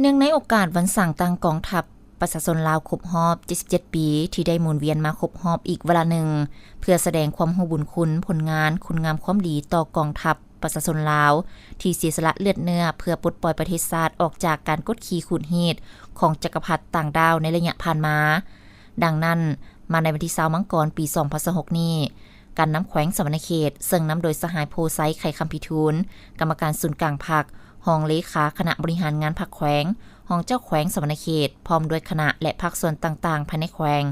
ເນື່ອງໃນໂອກາດວັນສ້າງຕັ້ງກອງທັບປະຊາຊົນລາວຄົບຮອບເຈັດສິບເຈັດປີ ທີ່ໄດ້ໝູນວຽນມາຄົບຮອບອີກວາລະໜຶ່ງ ເພື່ອສະແດງຄວາມຮູ້ບຸນຄຸນ, ຜົນງານ, ຄຸນງາມຄວາມດີຕໍ່ກອງທັບປະຊາຊົນລາວ ທີ່ເສຍສະຫຼະເລືອດເນື້ອເພື່ອປົດປ່ອຍປະເທດຊາດອອກຈາກການກົດຂີ່ຂູດຮີດຂອງຈັກກະພັດຕ່າງດ້າວໃນໄລຍະຜ່ານມາ. ດັ່ງນັ້ນ, ມາໃນວັນທີຊາວມັງກອນ ປີສອງພັນຊາວຫົກນີ້, ການນຳແຂວງສະຫວັນນະເຂດ ເຊິ່ງນຳໂດຍສະຫາຍ ໂພໄຊ ໄຂຄຳພິທູນ, ກຳມະການສູນກາງພັກ, ຮອງເລຂາຄະນະບໍລິຫານງານພັກແຂວງ, ຮອງເຈົ້າແຂວງສະຫວັນນະເຂດ ພ້ອມດ້ວຍຄະນະ ແລະ ພາກສ່ວນຕ່າງໆພາຍໃນແຂວງ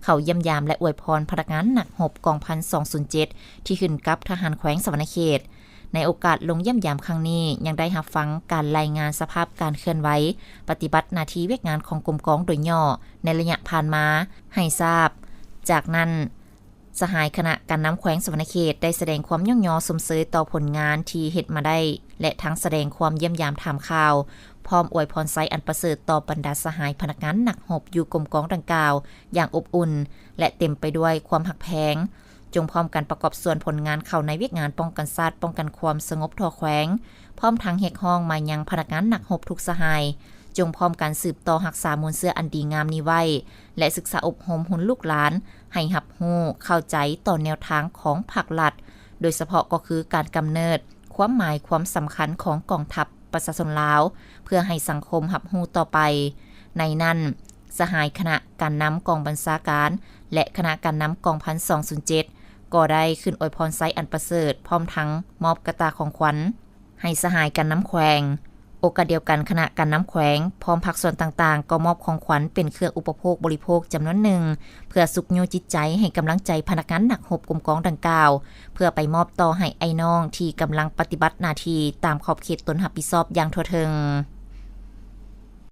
ເຂົ້າຢ້ຽມຢາມ ແລະ ອວຍພອນພະນັກງານນັກຮົບກອງພັນສອງສູນເຈັດ ທີ່ຂຶ້ນກັບທະຫານແຂວງສະຫວັນນະເຂດ. ໃນໂອກາດລົງຢ້ຽມຢາມຄັ້ງນີ້ ຍັງໄດ້ຮັບຟັງການລາຍງານສະພາບການເຄື່ອນໄຫວປະຕິບັດໜ້າທີ່ວຽກງານຂອງກົມກອງໂດຍຫຍໍ້ໃນໄລຍະຜ່ານມາໃຫ້ຊາບ. ຈາກນັ້ນ, ສະຫາຍຄະນະການນຳແຂວງສະຫວັນນະເຂດ ໄດ້ສະແດງຄວາມຍ້ອງຍໍຊົມເຊີຍຕໍ່ຜົນງານທີ່ເຮັດມາໄດ້ ແລະ ທັງສະແດງຄວາມຢ້ຽມຢາມຖາມຂ່າວ ພ້ອມອວຍພອນໄຊອັນປະເສີດຕໍ່ບັນດາສະຫາຍພະນັກງານນັກຮົບຢູ່ກົມກອງດັ່ງກ່າວຢ່າງອົບອຸ່ນ ແລະ ເຕັມໄປດ້ວຍຄວາມຮັກແພງ. ຈົ່ງພ້ອມກັນປະກອບສ່ວນຜົນງານເຂົ້າໃນວຽກງານປ້ອງກັນຊາດ, ປ້ອງກັນຄວາມສະຫງົບທົ່ວແຂວງ, ພ້ອມທັງຮຽກຮ້ອງມາຍັງພະນັກງານນັກຮົບທຸກສະຫາຍ, ຈົ່ງພ້ອມກັນສືບຕໍ່ຮັກສາມູນເຊື້ອອັນດີງາມນີ້ໄວ້ ແລະ ສຶກສາອົບຮົມຮຸນລູກຫຼານໃຫ້ຮັບຮູ້ເຂົ້າໃຈຕໍ່ແນວທາງຂອງພັກລັດ, ໂດຍສະເພາະກໍຄືການກຳເນີດ, ຄວາມໝາຍ, ຄວາມສຳຄັນຂອງກອງທັບປະຊາຊົນລາວ, ເພື່ອໃຫ້ສັງຄົມຮັບຮູ້ຕໍ່ໄປ. ໃນນັ້ນ, ສະຫາຍຄະນະການນຳກອງບັນຊາການ ແລະ ຄະນະການນຳກອງພັນສອງສູນເຈັດ ກໍໄດ້ຂຶ້ນອວຍພອນໄຊອັນປະເສີດ, ພ້ອມທັງມອບກະຕ່າຂອງຂວັນໃຫ້ສະຫາຍການນຳແຂວງ. ໂອກາດດຽວກັນ, ຄະນະການນຳແຂວງ ພ້ອມພາກສ່ວນຕ່າງໆ ກໍມອບຂອງຂວັນເປັນເຄື່ອງອຸປະໂພກບໍລິໂພກຈຳນວນໜຶ່ງ ເພື່ອຊຸກຍູ້ຈິດໃຈ, ໃຫ້ກຳລັງໃຈພະນັກງານນັກຮົບກົມກອງດັ່ງກ່າວ, ເພື່ອໄປມອບຕໍ່ໃຫ້ອ້າຍນ້ອງທີ່ກຳລັງປະຕິບັດໜ້າທີ່ຕາມຂອບເຂດຕົນຮັບຜິດຊອບຢ່າງທົ່ວເຖິງ.